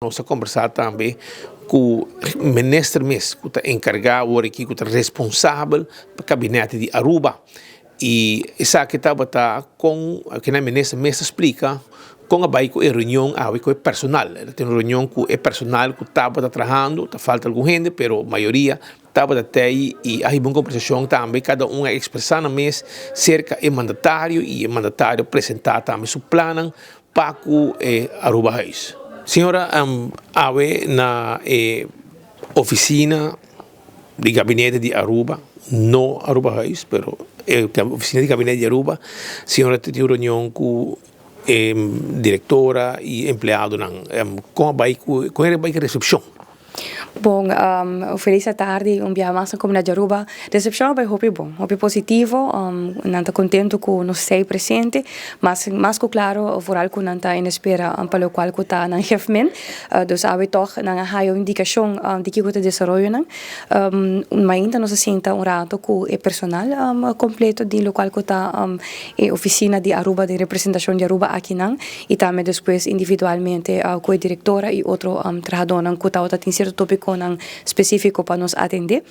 Nos a kombersá tambe ku minister mes ku ta enkargá awor aki ku ta responsabel pa kabinete di Aruba i esaki tabata kon kinan minister mes a splika kon a bai ku e reunion awe ku e personal. El a tene un reunion ku e personal ku tabata trahando, ta falta algun hende pero mayoria tabata tei i a hiba un kombersashon tambe kada un a ekspresá nan mes serka e mandatario i e mandatario a presentá tambe su plannan Pa ku e Arubahuis. Señora awe na e oficina di gabinete di Aruba, no Arubahuis, pero e oficina di gabinete di Aruba, señora tin un reunion ku e directora y empleadonan. Kon a bai ku, kon a bai ku e recepcion? Bon, felis atardi un biaha mas na Comunidad di Aruba. Recepcion a bay hopi bon, hopi positivo. Nan ta contento cu nos stay presente. Mas mas cu claro vooral cu nan ta en espera pa locual cu ta nan jefmen. Dus awe toch nan a haya un indicacion di kico ta desaroyonan. Mainta nos a sinta un rato cu e personal completo di locual cu ta e oficina di Aruba, di representacion di Aruba akinan. Y tambe despues individualmente cu e directora y otro trahadornan cu tabata tin cierto topiconan specifico pa nos atende.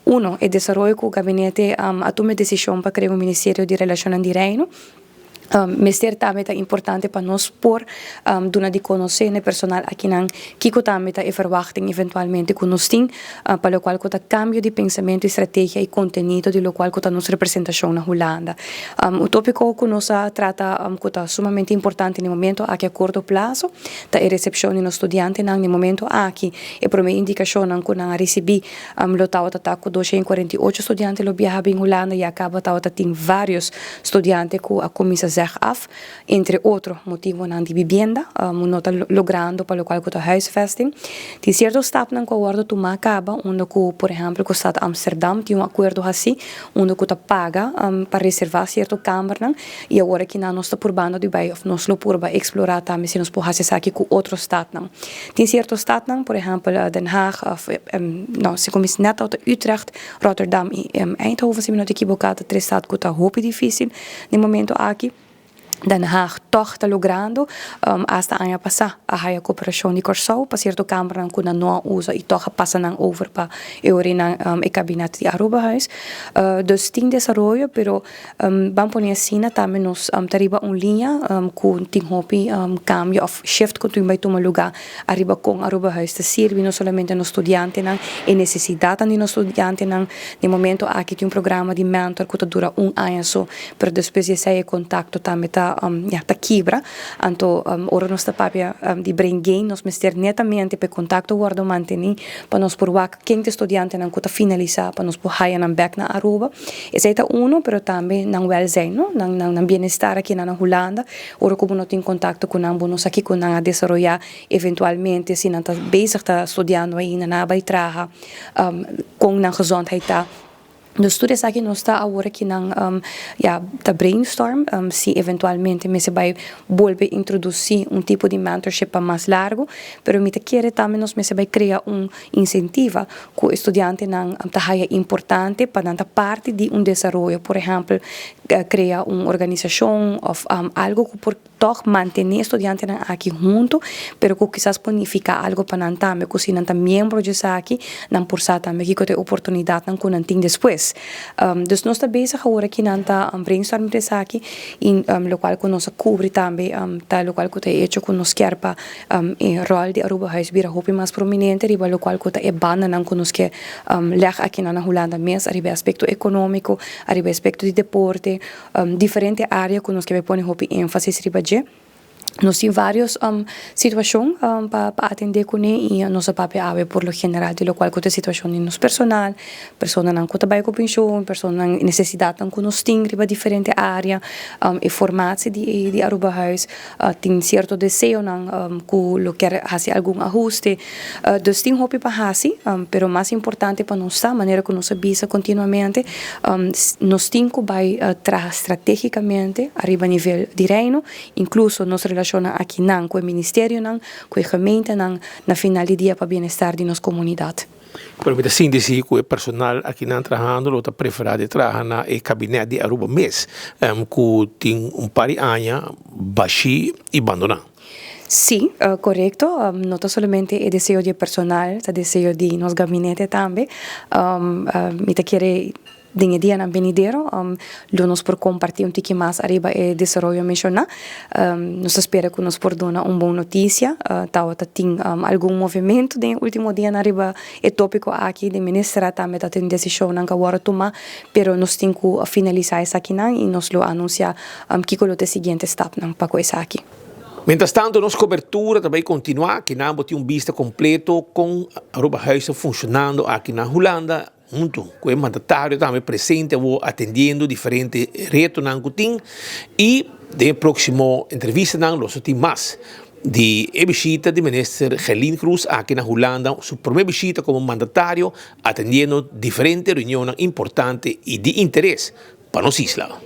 Uno, e desaroyo cu gabinete a tuma e decision pa crea un Ministerio di Relacionnan di Reino. Mester tambe ta importante pa nos por duna di conoce na e personal akinan kico tambe ta e verwachting eventualmente cu nos tin pa locual cu ta cambio di pensamento y strategia y contenido di locual cu ta nos representacion na Hulanda. Un topico cu nos a trata cu ta sumamente importante na e momento aki a corto plazo ta e recepcion di nos studiantenan. Na e momento aki e prome indicacionnan cu nan a ricibi lo tabata ta cu 248 studiante lo biaha bin Hulanda y a caba tabata tin varios studiante cu a cuminsa zeg af. Entre otro motibonan di bibienda no ta logrando pa locual cu ta huisvesting. Tin cierto stapnan cu a wordo tuma caba unda cu por ehempel cu stad Amsterdam tin un acuerdo haci unda cu ta paga pa reserva cierto cambernan y awor aki nan nos ta purbando di bay of nos lo purba explora tambe si nos por haci esaki cu otro stadnan. Tin cierto stadnan por ehempel Den Haag of no si cu mi net ta Utrecht, Rotterdam y Eindhoven si mi no ta ekiboca ta tres stad cu ta hopi dificil den momento aki. Den Haag tòg ta logrando. Asta aña pasá a haya koperashon di Kòrsou pa sierto kambernan ku nan no a usa i tòg a pasa nan over pa e orinan e kabinet di Arubahuis. Dus tin desaroyo pero ban pone asina tambe nos ta riba un liña ku tin hopi kambio òf shift ku tin bai tuma lugá ariba kon Arubahuis ta sirbi no solamente nos studiantenan, e nesesidatnan di nos studiantenan. Den momento aki tin un programa di mentor ku ta dura un aña so. Pero despues di esei e contacto tambe ta ya ta kibra. Anto ora nos ta papia di brain gain nos mester netamente pa e contacto wordo manteni pa nos por wak ken ta e studiantenan cu ta finalisa pa nos por haya nan bek na Aruba. Esei ta uno pero tambe nan welzijn no, nan nan bienestar aki na Hulanda. Ora cu bo no tin contacto cu nan bo no sa kico nan a desaroya eventualmente si nan ta bezig ta studiando ainda nan a bay traha con nan gezondheid ta. Dus tur esaki nos ta awor aki nan ya ta brainstorm si eventualmente mester bai bolbe introduci un tipo di mentorship pa mas largo, pero mi ta kere tambe nos mester bai crea un incentiva cu e studiantenan ta haya importante pa nan ta parti di un desaroyo, por ehempel crea un organisacion of algo cu por Tòg mantené e studiantenan aki huntu, pero ku kisas por nifiká algu pa nan tambe, ku si nan ta miembro dje esaki, nan por sa tambe kiko ta e oportunidatnan ku nan tin despues. Dus nos ta bezig awor aki nan ta brainstorm riba esaki i lokual ku nos a kubri tambe ta lokual ku ta e echo ku nos kier pa e ròl di Arubahuis bira hopi mas prominente riba lokual ku ta e bandanan ku nos ke lèg akinan na Hulanda mes ariba e aspekto ekonómiko, ariba e aspekto di deporte. Diferente área ku nos ke bai pone hopi énfasis riba dje. Nos tin vários situashon pa pa atendé kuné i nos a papia awe por lo general di lokual ku ta e situashon di nos personal, personanan ku ta bai ku penshon, personanan nesesidatnan ku nos tin riba diferente área, e formatie di di Arubahuis tin sierto deseonan ku lo kier hasi algun ahuste. Dus tin hopi pa hasi, pero mas importante pa nos ta, manera ku nos a bisa kontinuamente, nos tin ku bai traha stratégikamente ariba nivel di Reino, inkluso nos relashonnan akinan ku e ministerionan, ku e gemeentenan, na final di dia pa bienestar di nos komunidat. Pero mi ta sinti si ku e personal akinan trahando lo ta preferá di traha na e kabinet di Aruba mes, ku tin un par di aña bashí i bandoná. Sí, korekto. No ta solamente e deseo di e personal, ta deseo di nos gabinete tambe. Mi ta kere den e dianan benidero lo nos por kompartí un tiki mas ariba e desaroyo menshoná. Nos ta spera ku nos por duna un bon notisia. Tabata tin algun movementu den e último dianan riba e tópiko aki. Den ministerat tambe ta tin desishonnan ku a wòrdu tumá, pero nos tin ku finalisá esakinan i nos lo anunsiá kiko lo ta e siguiente stapnan pa ku esaki. Mientras tanto nos cobertura ta bay continua, kinan bo tin un bista completo con Aruba Huis ta funcionando aki na Hulanda, hunto cu e mandatario tambe presente awo atendiendo diferente retonan cu tin y den e proximo entrevistanan lo so tin mas di e bishita di Minister Gerlin Croes aki na Hulanda, su prome bishita como mandatario atendiendo diferente reunionnan importante y di interes pa nos isla.